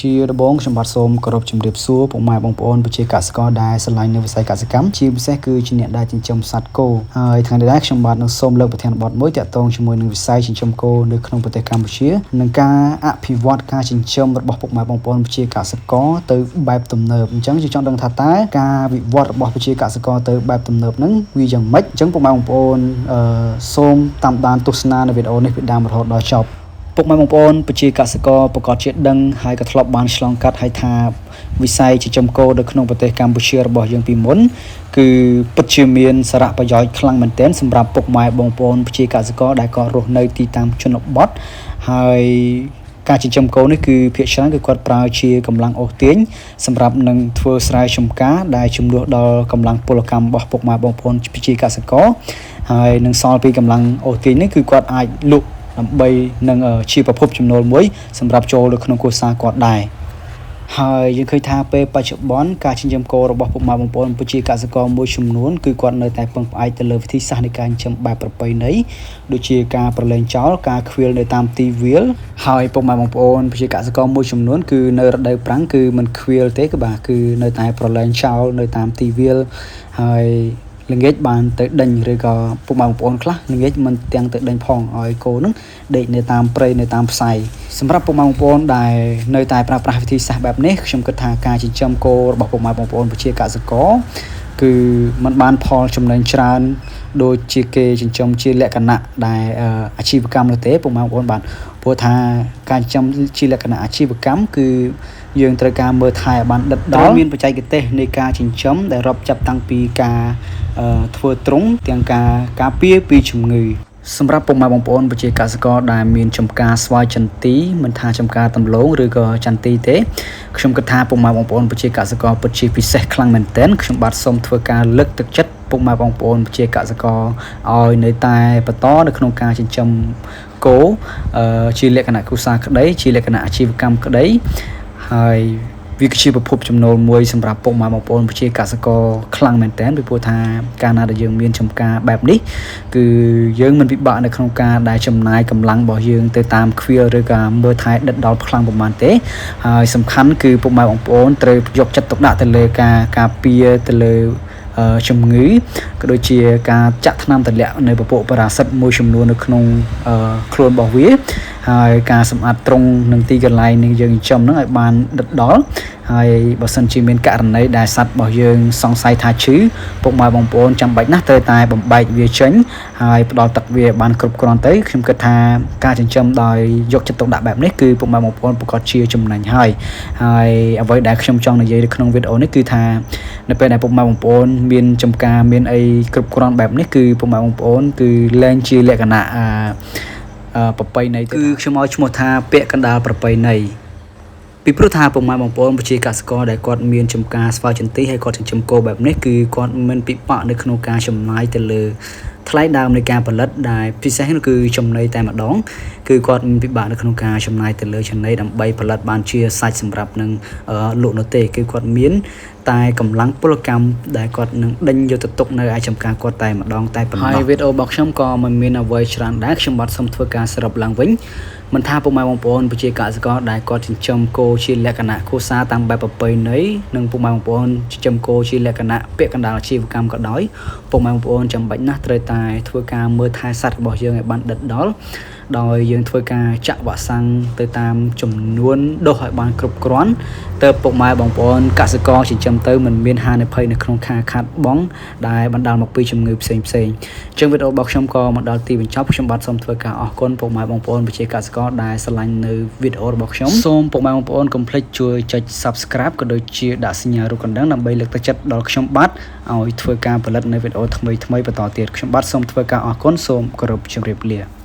ជាដំបូងខ្ញុំបាទសូមគោរពជម្រាបសួរពុកម៉ែបងប្អូនប្រជាកសិករដែលស្រឡាញ់នៅវិស័យកសិកម្មជាពិសេសគឺជាអ្នកដែលចិញ្ចឹមសត្វគោហើយថ្ងៃនេះដែរខ្ញុំបាទនឹងសូមលើកប្រធានបទមួយទាក់ទងជាមួយនឹងវិស័យចិញ្ចឹមគោនៅក្នុងប្រទេសកម្ពុជានិងការអភិវឌ្ឍការចិញ្ចឹមរបស់ពុកម៉ែបងប្អូនប្រជាកសិករទៅបែបទំនើបអញ្ចឹងយើងចង់ដឹងថាតើការវិវត្តរបស់ប្រជាកសិករទៅបែបទំនើបហ្នឹងវាយ៉ាងម៉េចអញ្ចឹងពុកម៉ែបងប្អូនអឺសូមតាមដានទស្សនានៅវីដេអូនេះពីដើមរហូតដល់ចប់ ពុកម៉ែបងប្អូនប្រជាកសិករប្រកាសជាដឹងហើយក៏ធ្លាប់បានឆ្លងកាត់ហើយថាវិស័យចិញ្ចឹមគោនៅក្នុងប្រទេសកម្ពុជារបស់យើងពីមុនគឺពិតជាមានសារៈប្រយោជន៍ខ្លាំងមែនទែនសម្រាប់ពុកម៉ែបងប្អូនប្រជាកសិករដែលក៏រស់នៅទីតាមជនបទហើយការចិញ្ចឹមគោនេះគឺភាគច្រើនគឺគាត់ប្រើជាកម្លាំងអូសទាញសម្រាប់នឹងធ្វើស្រែចម្ការដែលជំនួសដល់កម្លាំងពលកម្មរបស់ពុកម៉ែបងប្អូនប្រជាកសិករហើយនឹងសល់ពីកម្លាំងអូសទាញនេះគឺគាត់អាចលក់ ដើម្បីនឹងជាប្រភពចំណូលមួយសម្រាប់ចូលនៅក្នុងគ្រួសារគាត់ដែរហើយយើងឃើញថាពេលបច្ចុប្បន្នការចិញ្ចឹមគោរបស់ពុកម៉ែបងប្អូនប្រជាកសិករមួយចំនួនគឺគាត់នៅតែពឹងផ្អែកទៅលើវិធីសាស្ត្រនៃការចិញ្ចឹមបែបប្រពៃណីដូចជាការប្រឡែងចោលការខ្វៀលនៅតាមទីវាលហើយពុកម៉ែបងប្អូនប្រជាកសិករមួយចំនួនគឺនៅរដូវប្រាំងគឺមិនខ្វៀលទេគឺបាទគឺនៅតែប្រឡែងចោលនៅតាមទីវាលហើយល្ងាចបានទៅដេញឬក៏ពុកម៉ែបងប្អូនខ្លះល្ងាចមិនទាំងទៅដេញផងឲ្យគោនឹងដេកនៅតាមព្រៃនៅតាមផ្សៃសម្រាប់ពុកម៉ែបងប្អូនដែលនៅតែប្រើប្រាស់វិធីសាស្ត្របែបនេះខ្ញុំគិតថាការចិញ្ចឹមគោរបស់ពុកម៉ែបងប្អូនប្រជាកសិករគឺมันបានផលចំណេញច្រើនដូចជាគេចិញ្ចឹមជាលក្ខណៈដែលអាជីវកម្មនោះទេពុកម៉ែបងប្អូនបាទព្រោះថាការចិញ្ចឹមជាលក្ខណៈអាជីវកម្មគឺយើងត្រូវការមើលថែឲ្យបានដិតដល់មានបច្ចេកទេសនៃការចិញ្ចឹមដែលរាប់ចាប់តាំងពីការធ្វើទ្រុងទាំងការការពារពីជំងឺសម្រាប់ពុកម៉ែបងប្អូនប្រជាកសិករដែលមានចំការស្វាយចន្ទីមិនថាចំការដំឡូងឬក៏ចន្ទីទេខ្ញុំគិតថាពុកម៉ែបងប្អូនប្រជាកសិករពិតជាពិសេសខ្លាំងមែនទែនខ្ញុំបាទសូមធ្វើការលើកទឹកចិត្តពុកម៉ែបងប្អូនប្រជាកសិករឲ្យនៅតែបន្តនៅក្នុងការចិញ្ចឹមគោជាលក្ខណៈគ្រួសារក្តីជាលក្ខណៈអាជីវកម្មក្តីហើយវាគឺជាប្រភពចំណូលមួយសម្រាប់ពុកម៉ែបងប្អូនប្រជាកសិករខ្លាំងមែនទែនពីព្រោះថាកាលណាដែលយើងមានចំការបែបនេះគឺយើងមិនពិបាកនៅក្នុងការដែលចំណាយកម្លាំងរបស់យើងទៅតាមខ្វៀលឬក៏មើលថែដិតដល់ខ្លាំងប្រហែលទេហើយសំខាន់គឺពុកម៉ែបងប្អូនត្រូវយកចិត្តទុកដាក់ទៅលើការការពារទៅលើជំងឺក៏ដូចជាការចាក់ថ្នាំទម្លាក់នៅពពួកប៉ារ៉ាស៊ីតមួយចំនួននៅក្នុងខ្លួនរបស់វាហើយការសម្អាតទ្រុងនឹងទីកន្លែងនឹងយើងចិញ្ចឹមនឹងឲ្យបានដិតដល់ហើយបើសិនជាមានករណីដែលសត្វរបស់យើងសង្ស័យថាឈឺពុកម៉ែបងប្អូនចាំបាច់ណាស់ត្រូវតែបំបែកវាចេញហើយផ្ដល់ទឹកវាបានគ្រប់គ្រាន់ទៅខ្ញុំគិតថាការចិញ្ចឹមដោយយកចិត្តទុកដាក់បែបនេះគឺពុកម៉ែបងប្អូនប្រាកដជាចំណេញហើយហើយអ្វីដែលខ្ញុំចង់និយាយនៅក្នុងវីដេអូនេះគឺថានៅពេលដែលពុកម៉ែបងប្អូនមានចំការមានអីគ្រប់គ្រាន់បែបនេះគឺពុកម៉ែបងប្អូនគឺលែងជាលក្ខណៈប្រពៃណីគឺខ្ញុំឲ្យឈ្មោះថាពាក្យកណ្ដាលប្រពៃណីពីព្រោះថាពុកម៉ែបងប្អូនប្រជាកសិករដែលគាត់មានចំការស្វាយចន្ទីហើយគាត់ចិញ្ចឹមគោបែបនេះគឺគាត់មិនពិបាកនៅក្នុងការចំណាយទៅលើថ្លៃដើមនៃការផលិតដែលពិសេសនោះគឺចំណីតែម្ដងគឺគាត់មិនពិបាកនៅក្នុងការចំណាយទៅលើចំណីដើម្បីផលិតបានជាសាច់សម្រាប់នឹងលក់នោះទេគឺគាត់មានតែកម្លាំងពលកម្មដែលគាត់នឹងដេញយកទៅទុកនៅឯចំការគាត់តែម្ដងតែប៉ុណ្ណោះហើយវីដេអូរបស់ខ្ញុំក៏មិនមានអ្វីច្រើនដែរខ្ញុំបាទសូមធ្វើការសរុបឡើងវិញមិនថាពុកម៉ែបងប្អូនប្រជាកសិករដែលគាត់ចិញ្ចឹមគោជាលក្ខណៈគ្រួសារតាមបែបប្រពៃណីនិងពុកម៉ែបងប្អូនចិញ្ចឹមគោជាលក្ខណៈពាក្យកណ្ដាលអាជីវកម្មក៏ដោយពុកម៉ែបងប្អូនចាំបាច់ណាស់ត្រូវតែធ្វើការមើលថែសត្វរបស់យើងឲ្យបានដិតដល់ដោយយើងធ្វើការចាក់វ៉ាក់សាំងទៅតាមចំនួនដូសឲ្យបានគ្រប់គ្រាន់ទើបពុកម៉ែបងប្អូនកសិករចិញ្ចឹមទៅមិនមានហានិភ័យនៅក្នុងការខាតបង់ដែលបណ្ដាលមកពីជំងឺផ្សេងផ្សេងអញ្ចឹងវីដេអូរបស់ខ្ញុំក៏មកដល់ទីបញ្ចប់ខ្ញុំបាទសូមធ្វើការអរគុណពុកម៉ែបងប្អូនប្រជាកសិករដែលស្រឡាញ់នៅវីដេអូរបស់ខ្ញុំសូមពុកម៉ែបងប្អូនកុំភ្លេចជួយចុច Subscribe ក៏ដូចជាដាក់សញ្ញារូបកណ្ដឹងដើម្បីលើកទឹកចិត្តដល់ខ្ញុំបាទឲ្យធ្វើការផលិតនៅវីដេអូថ្មីៗបន្តទៀតខ្ញុំបាទសូមធ្វើការអរគុណសូមគោរពជម្រាបលា។